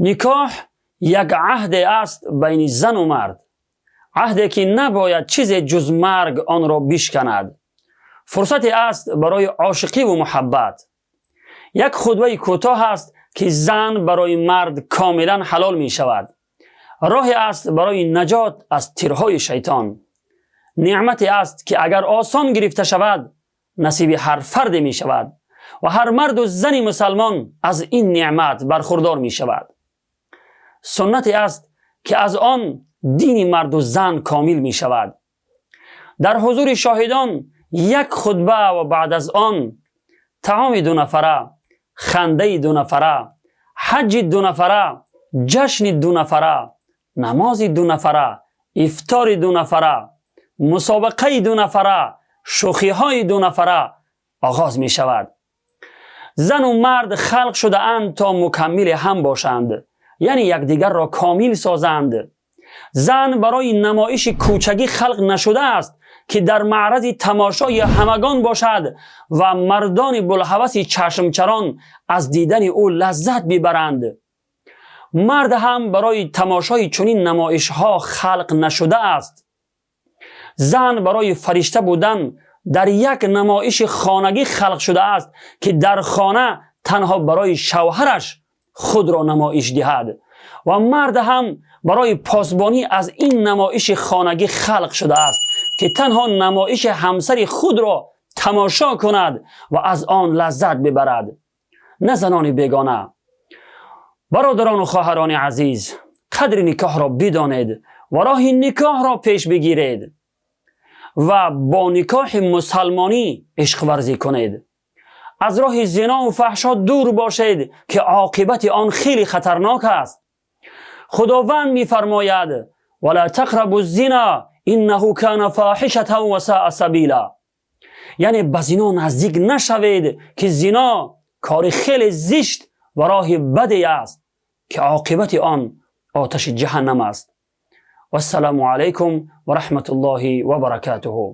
Никоҳ як аҳде аст байни зану мард, аҳде ки набояд чизе ҷуз марг онро бишканад. Фурсате аст барои ошиқиву муҳаббат. Як хутбаи кӯтоҳ аст, ки зан барои мард комилан ҳалол мешавад. Роҳе аст барои наҷот аз тирҳои шайтон. Неъмате аст, ки агар осон гирифта шавад, насиби ҳар фарде мешавад ва ҳар марду зани мусалмон аз ин неъмат бархурдор мешавад. Суннате аст, ки аз он дини марду зан комил мешавад. Дар ҳузури шоҳидон як хутба ва баъд аз он таоми дунафара, хандаи дунафара, ҳаҷҷи дунафара, ҷашни дунафара, намози дунафара, ифтори дунафара, мусобиқаи дунафара, шӯхиҳои дунафара оғоз мешавад. Зану мард халқ шудаанд, то мукаммили ҳам бошанд, яъне якдигарро комил созанд. Зан барои намоиши кӯчагӣ халқ нашудааст, ки дар маърази тамошои ҳамагон бошад ва мардони булҳаваси чашмчарон аз дидани ӯ лаззат бибаранд. Мард ҳам барои тамошои чунин намоишҳо халқ нашудааст. Зан барои фаришта будан дар як намоиши хонагӣ халқ шудааст, ки дар хона танҳо барои шавҳараш худро намоиш диҳад, ва мард ҳам барои посбонӣ аз ин намоиши хонагӣ халқ шудааст, ки танҳо намоиши ҳамсари худро тамошо кунад ва аз он лаззат бибарад, на занони бегона. Бародарону хоҳарони азиз, қадри никоҳро бидонед ва роҳи никоҳро пеш бигиред ва бо никоҳи мусалмонӣ ишқварзӣ кунед. Аз роҳи зинову фаҳшо дур бошед, ки оқибати он хеле хатарнок аст. Худованд мефармояд: ولا تقربوا الزنا إنه كان فاحشة وساء سبيلا. Яъне ба зино наздик нашавед, ки зино кори хеле зишт ва роҳи баде аст, ки оқибати он оташи ҷаҳаннам аст. Вассалому алайкум ва раҳматуллоҳи ва баракатуҳу.